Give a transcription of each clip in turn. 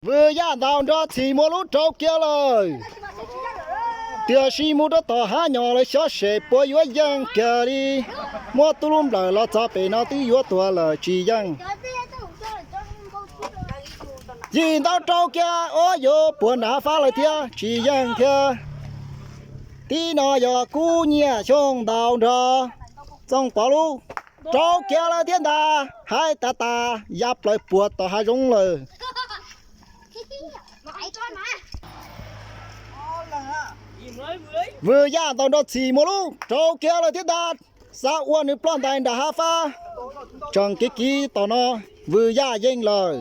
Vwm Yaj ntaus nrog Txhim Muas Lub rau kiag lawm. Tiam sis mus rau tom hab nyom lawv xyob sem puas yuav yeej kiag li. Muab tub lub nplawm los txog pem no twb yuav tuag lawm tsis yeej. Yim ntaus rau kiag ua yuav puag nram hab fab lawm thiab tsis yeej thiab. Tib no yog Kub Nyiaj Xyooj ntaus nrog Txooj Pov Lub rau kiag lawm thiab ntag. Haib tas tas ya plaws puag tom hav zoov lawm. Vwm Yaj ntaus nrog Txhim Muas Lub rau kiag lawm thiab ntag. Xav ua nws ploj ntais nram hab fab. Tseem kev kiv tom no, Vwm Yaj yeej lawm.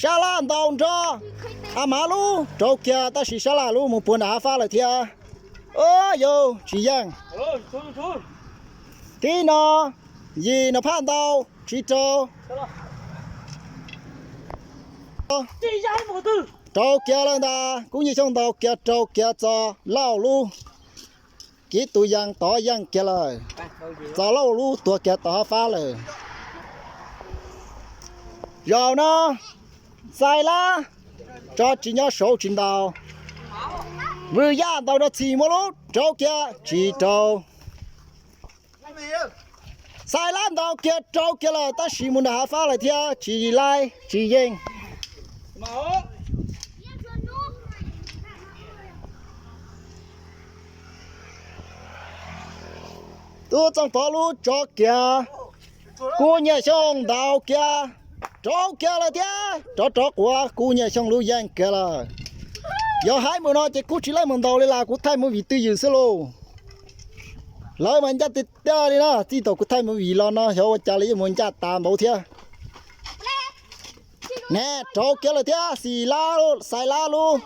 Sab Laj ntaus nrog A Mav Lub rau kiag tab sis Sab Laj Lub mus puag nram hab fab lawm thiab. Ua yuav tsis yeej. Tib no, Yim Nom Phaj ntaus tsis rau. Rau kiag lawm ntag, Kub Nyiaj Xyooj ntaus kiag rau kiag Txos Lauj Lub. Kiv tus yees tod yeej kiag lawm. Txos Lauj Lub tuag kiag tom hab fab lawm. Zaum no, Xais Lab tso tsis nyob saud tsis ntaus. Vwm Yaj ntaus rau Txhim Muas Lub rau kiag tsis rau. Xais Lab ntaus kiag rau kiag lawm tab sis mus nram hab fab lawm thiab tsis laib tsis yeej. Tub Txooj Pov Lub tso kiag, Kub Nyiaj Xyooj ntaus kiag, rau kiag lawm thiab rov rov quav Kub Nyiaj Xyooj lub yeej kiag lawm. Yog haib mus no ces kuj tsis laib mus ntaus li las, kuv thaij movie twj ywm xwb lauj. Lawv mas ncaj tiag tiag li na, txij thaum kuv thaij movie los no xyov ua cas li yuav mus ncaj tas npaum thiab. Ne, rau kiag lawm thiab, Xais Lab, Xais Lab Lub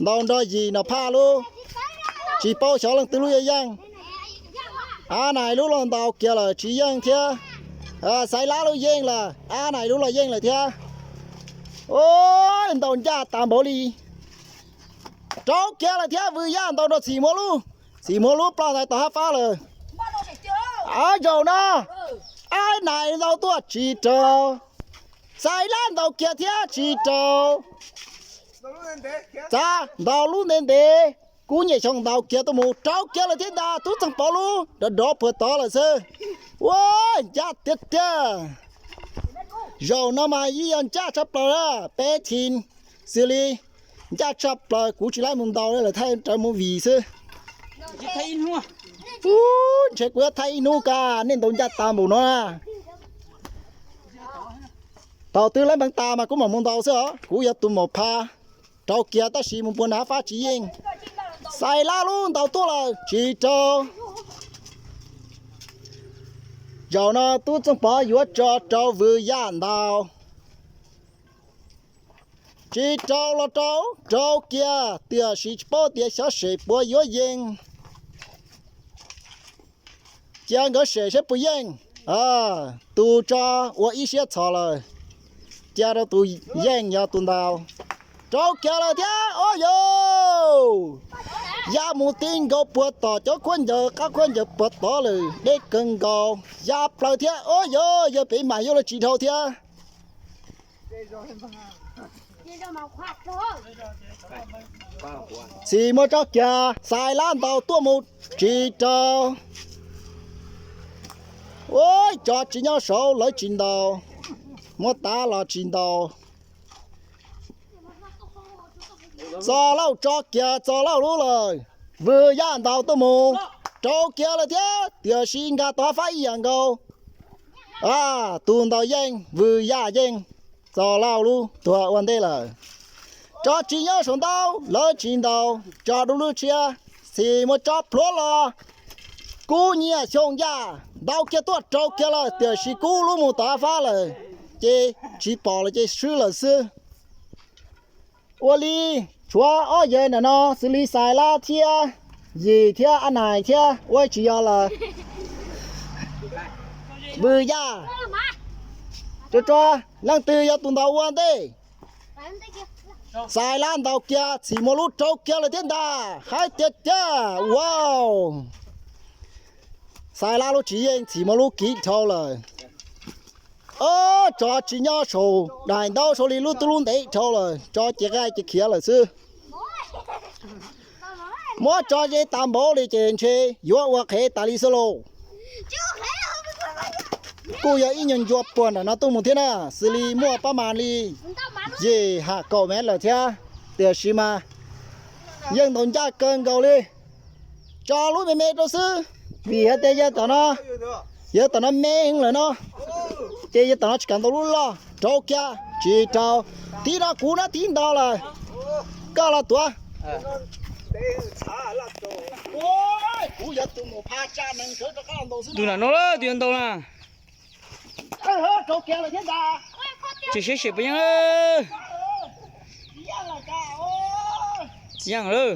ntaus nrog Yim Nom Phaj Lub, tsis paub xyov leej twg lub yuav yeej. Ab Nais Lub los ntaus kiag lawm tsis yeej thiab. Xais Lab Lub yeej lawm, Ab Nais Lub los yeej lawm thiab. Ua, ntaus ncaj tas npaum li. Rau kiag lawm thiab, Vwm Yaj ntaus rau Txhim Muas Lub, Txhim Muas Lub ploj ntais tom hab fab lawm. Ab zaum no, Ab Nais ntaus tuaj tsis rau. Xais Lab ntaus kiag thiab tsis rau. Txav ntaus lub ntev ntev, Kub Nyiaj Xyooj ntaus kiag tuaj mus rau kiag lawm thiab ntag, Tub Txooj Pov Lub rov rov puag tod lawm xwb. Ua, ncaj tiag tiag. Zaum no mas yeej yog ncaj tshaj plaws lawm, peb team xws li ncaj tshaj plaws, kuv tsis laib mus ntaus li lawm, thaij rawv movie xwb. Ub, ntshe kuv yuav thaij ib hnub kag, nej ntaus ncaj tas npaum no na. Thaum twg laib npeev tas mas kuv mam mus ntaus xwb os, kuv yog tus maum pha. Rau kiag tab sis mus puag nram hab fab tsis yeej. Xais Lab Lub ntaus tuaj lawm tsis rau. Zaum no Tub Txooj Pov yuav tso rau Vwm Yaj ntaus. Tsis rau los rau, rau kiag tiam sis tsis paub tias xyov sem puas yuav yeej. Cia nkawd sem saib puas yeej. Tus tso ua ib siab txhos lawm, cia rau tus yeej yog tus ntaus. Rau kiag lawm thiab, ua yuav ya mus ti nkaus puag tom cov khaub ncaws, qab khaub ncaws puag tod lawm, deb kawg nkaus, ya plaws thiab, ua yuav yawg pem mam yuav los tsis dhau thiab. Txhim Muas tso kiag, Xais Lab ntaus tuaj mus tsis rau. Ua, tso tsis nyob saud lawv tsis ntaus, muab tav los tsis ntaus. Txos Lauj tso kiag, Txos Lauj Lub lawm, Vwm Yaj ntaus tuaj mus rau kiag lawm thiab, tiam sis nkag tau hab fab ib yam nkaus. Tus ntaus yeej, Vwm Yaj yeej, Txos Lauj Lub tuag ua ntej lawm. Tso tsis nyob saum ntaub lawv tsis ntaus, tso dub lub tshiab, Txhim Muas tso plhuav los. Kub Nyiaj Xyooj Yaj ntaus kiag tuaj rau kiag lawm, tiam sis Kub Lub mus tom hab fab lawm, ces tsis pom lawm ces swb lawm xwb. Ua li, tshuav ob yawg ntawm no xws li Xais Lab thiab Yim thiab Ab Nais thiab ua tsis yog lawm. Vwm Yaj, tso tso, leej twg yog tus ntaus ua ntej? Xais Lab ntaus kiag, Txhim Muas Lub rau kiag lawm thiab ntag, haib tiag tiag, wow. Xais Lab Lub tsis yeej, Txhim Muas Lub kiv dhau lawm. Ob, tsov tsis nyob saum daim ntaub, saum li lub tub lub ntev dhau lawm, tsov ces qaij ces khiav lawm xwb. Muab tsov ze tas npaum li ces ntshe yuav ua qhev tas li xwb lauj. Kuj yog ib nyuag ncua puag nram no tuaj mus thiab na, xws li muaj pab mas li yim ham kaum mev lawm thiab, tiam sis mas yeej ntaus ncaj kawg nkaus li. Tso lub me me rau xwb, vim hais tias yawg tom no, yawg tom no me heev lawm no, ces yawg tom no tsis kam ntaus lub loj, rauv kiag tsis rau. Tib no kuv no tib ntaus lawm, koj los tuav. Kuv yog tus mus pha tsa neeg sawv rov qab los ntaus xwb. Tus nram no lawm, tus yuav ntaus na. Tsis siab sim puas yeej. Tsis yeej lawm.